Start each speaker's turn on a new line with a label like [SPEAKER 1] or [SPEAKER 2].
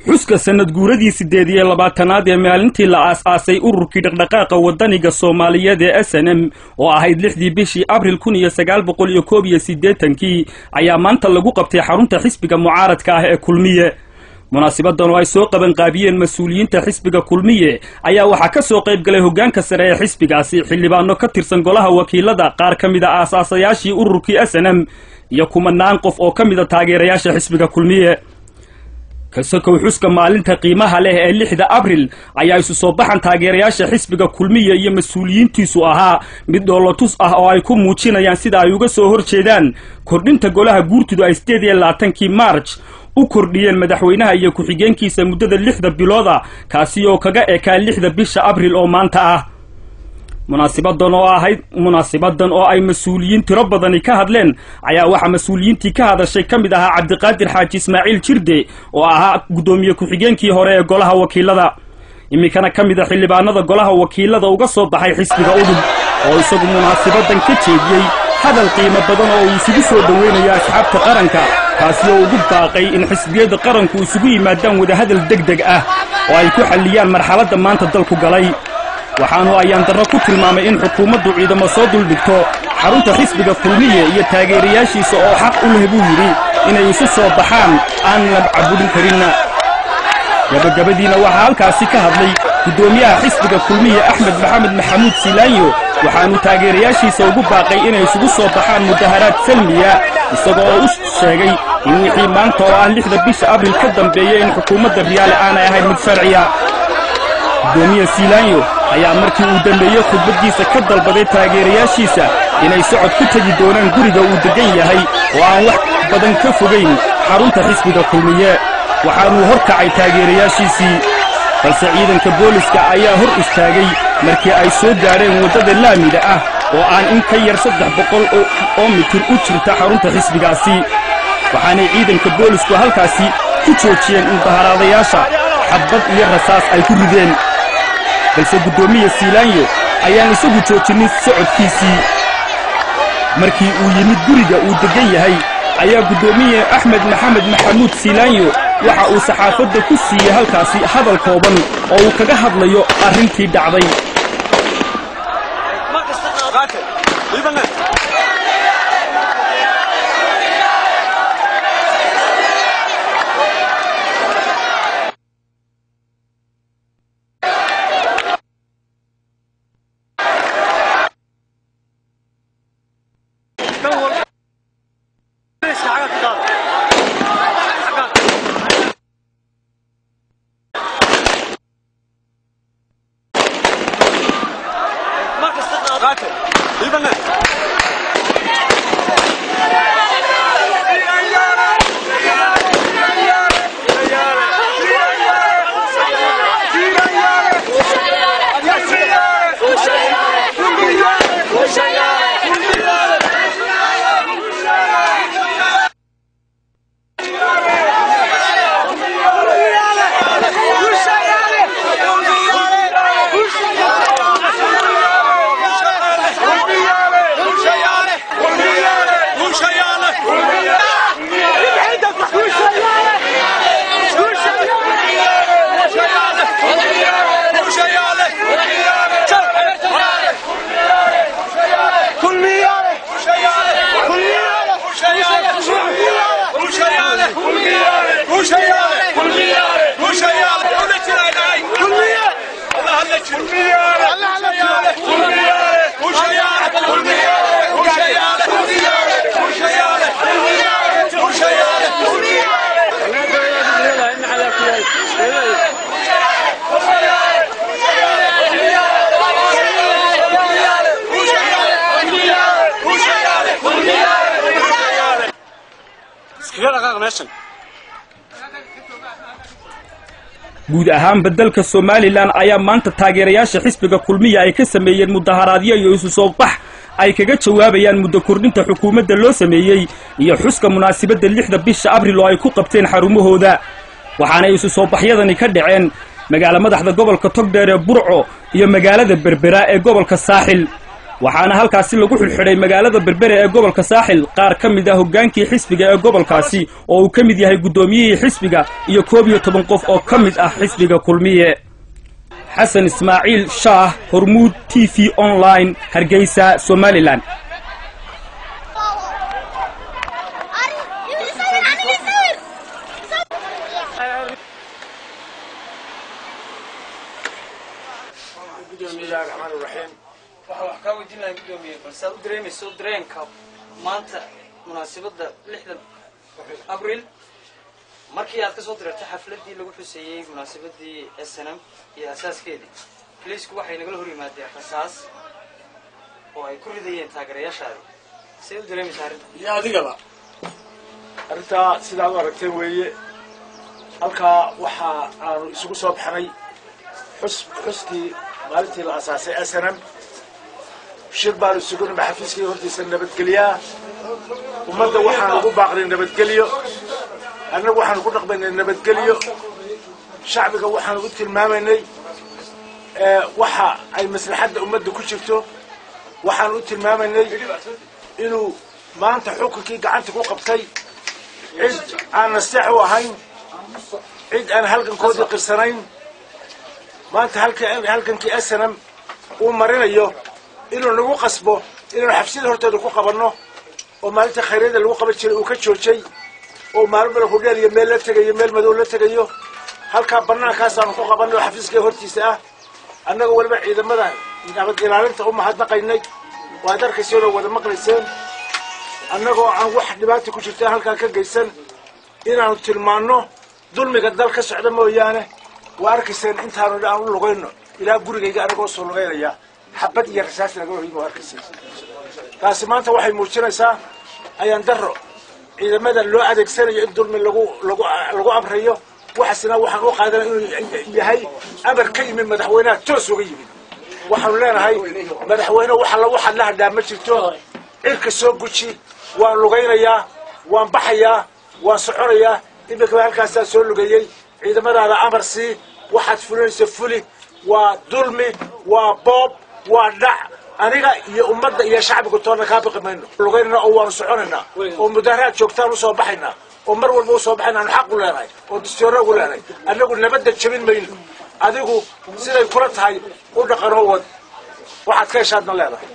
[SPEAKER 1] Xuska sanad guuradii 28aad ee maalintii la aas-aasay ururkii dhaqdhaqaaqa wadaniga Soomaaliyeed ee SNM, oo ahayd 6dii bishii Abril 1981kii, ayaa maanta lagu qabtay xarunta xisbiga mucaaradka ah ee Kulmiye. Munaasibadan oo ay soo qabanqaabiyeen mas-uuliyiinta xisbiga Kulmiye ayaa waxaa ka soo qayb galay hoggaanka sare ee xisbigaasi, xildhibaano ka tirsan golaha wakiilada, qaar ka mid a aas-aasayaashii ururkii SNM iyo kumanaan qof oo ka mid a taageerayaasha xisbiga Kulmiye. Kasakow xuska maalinta qiimaha leh ee 6da Abril ayaa isu soo baxan taageerayaasha xisbiga Kulmiye iyo mas-uuliyiintiisu ahaa mid dhoolotus ah oo ay ku muujinayaan sida ay uga soo hor jeedaan kordhinta golaha guurtidu ay 28kii March u kordhiyeen madaxweynaha iyo ku-xigeenkiisa muddada 6da bilooda, kaasi oo kaga ekaa 6da bisha Abril oo maanta ah. Munaasibadan oo ahayd munaasibadan oo ay mas-uuliyiin tiro badani ka hadleen ayaa waxaa mas-uuliyiintii ka hadashay ka mid ahaa Cabdiqaadir Xaaji Ismaaciil Jirde, oo ahaa guddoomiye ku-xigeenkii hore ee golaha wakiilada, iminkana ka mid a xildhibaanada golaha wakiilada uga soo baxay xisbiga Udub, oo isagu munaasibadan ka jeediyey hadal qiimo badan oo uu isugu soo dhoweynayo asxaabta qaranka, kaasi oo ugu baaqay in xisbiyada qaranku isugu yimaadaan wadahadal deg deg ah oo ay ku xalliyaan marxaladda maanta dalku galay. Waxaanu ayaan darro ku tilmaamay in xukuumaddu ciidamo soo duldhigto xarunta xisbiga Kulmiye iyo taageerayaashiisa, oo xaq u leh, buu yidhi, inay isu soo baxaan aan la caburin karinna. Gabagabadiina waxaa halkaasi ka hadlay guddoomiyaha xisbiga Kulmiye Axmed Maxamed Maxamuud Silaanyo, waxaanu taageerayaashiisa ugu baaqay inay isugu soo baxaan mudaharaad salmiya, isaga oo u sheegay in wixii maanta oo ah 6da bisha Abril ka dambeeya in xukuumadda Riyaale aanay ahayn mid sharciya. Guddoomiye Silaanyo ayaa markii uu dambeeyey khudbaddiisa ka dalbaday taageerayaashiisa inay socod ku tegi doonaan guriga uu deggan yahay oo aan wax badan ka fogayn xarunta xisbiga Kulmiye. Waxaanuu hor kacay taageerayaashiisii, balse ciidanka booliska ayaa hor istaagay markii ay soo gaadheen waddada laamida ah oo aan in ka yar 300 oo mitir u jirta xarunta xisbigaasi. Waxaanay ciidanka boolisku halkaasi ku joojiyeen mudaharaadayaasha, xabbad iyo rasaas ay ku rideen, balse guddoomiye Siilaanyo ayaan isagu joojinin socodkiisii. Markii uu yimid guriga uu deggan yahay ayaa guddoomiye Axmed Maxamed Maxamuud Siilaanyo waxa uu saxaafadda ku siiyey halkaasi hadal kooban oo uu kaga hadlayo arrintii dhacday. Guud ahaanba dalka Somalilan ayaa maanta taageerayaasha xisbiga Kulmiya ay ka sameeyeen mudaharaadyo iyo isu soo bax ay kaga jawaabayaan muddo kordhinta xukuumadda loo sameeyey iyo xuska munaasibadda 6da bisha Abril oo ay ku qabteen xarumahooda. Waxaanay isu soo baxyadani ka dhaceen magaalo madaxda gobolka Togdheer ee Burco iyo magaalada Berbera ee gobolka Saaxil. Waxaana halkaasi lagu xidhxidhay magaalada Berbere ee gobolka Saaxil qaar ka mid ah hoggaankii xisbiga ee gobolkaasi, oo uu ka mid yahay guddoomiyihii xisbiga iyo 11 qof oo ka mid ah xisbiga Kulmiye. Xasan Ismaaciil Shaah, Hormuud TV Online, Hargeysa, Somalilan.
[SPEAKER 2] Bismillahi raxmaan raxiim.
[SPEAKER 3] Waxaan wax kaa weydiin lahaa, guddoomiye, balse aad u dareemayso dareenka maanta munaasabadda 6da Abril, markii aad kasoo dirirtay xafladdii lagu xuseeyey munaasabadii SNM iyo asaaskeedii, boliisku waxay nagala hor yimaadeen rasaas oo ay ku ridayeen taageerayaashaadi. See u dareemaysaa arrinta?
[SPEAKER 2] Iyo adigaba arrintaa sidaad u aragteen weeye. Halkaa waxa aanu isugu soo baxnay xus xuskii maalintii la asaasay SNM. Shir baanu isugu nima xafiiskii hortiisa nabadgelyaa. Ummadda waxaan ugu baaqnay nabadgelyo, annagu waxaanu ku dhaqmaynay nabadgelyo. Shacbiga waxaan ugu tilmaamaynay waxa ay maslaxadda ummadda ku jirto. Waxaan u tilmaamaynay inuu maanta xukunkii gacanta ku qabtay cid aan nasteex u ahayn, cid aan halgankoodii qirsanayn. Maanta halgankii SNM uu marinayo inuu nagu qasbo inaanu xabsiyada hortooda ku qabanno, oo maalinta khayryada lagu qaban jiray uu ka joojay, oo maalin bala hudheel iyo meel la tegayo, meel madow la tegayo. Halkaa bannaankaasaanu ku qabanay oo xafiiska hortiisa ah, annaga weliba ciidamada nabad ilaalinta u mahadnaqaynay. Waad arkayseen oo wada maqlayseen, annagoo aan wax dhibaata ku jirta halkaa ka geysan inaanu tilmaanno dulmiga dal ka socda mooyaane. Waa arkayseen intaanu aan u lugayno ilaa gurigayga, anagoo soo lugaynaya xabad iyo rasaas nagala hoyimi. Waa arkayseen. Taasi maanta waxay muujinaysaa ayaan darro ciidamada loo adeegsanayo in dulmi lagu lagu lagu amrayo. Waxaasna waxaan u qaadanay inuu yahay amar ka yimid madaxweynaha, toos uga yimid. Waxaanu leenahay madaxweyne, wax alla waxaad la hadhaa ma jirto, cirka soo guji. Waan lugaynayaa, waan baxayaa, waan soconayaa. Imikaba halkaasaa soo lugeeyey. Ciidamadaada amar sii, waxaad fulinaysa fuli. Waa dulmi, waa boob, waa dhac. Aniga iyo ummadda iyo shacbiga toonna kaa baqi mayno. Lugaynana oo waanu soconaynaa, oo mudaaharaad joogtaan usoo baxaynaa, oo mar walba usoo baxayna aanu xaq u leenahay oo dastuurra ugu leenahay. Annagu nabadda jebin mayno. Adigu siday kula tahay u dhaqanoo wad, waxaad ka heshaadna leedahay.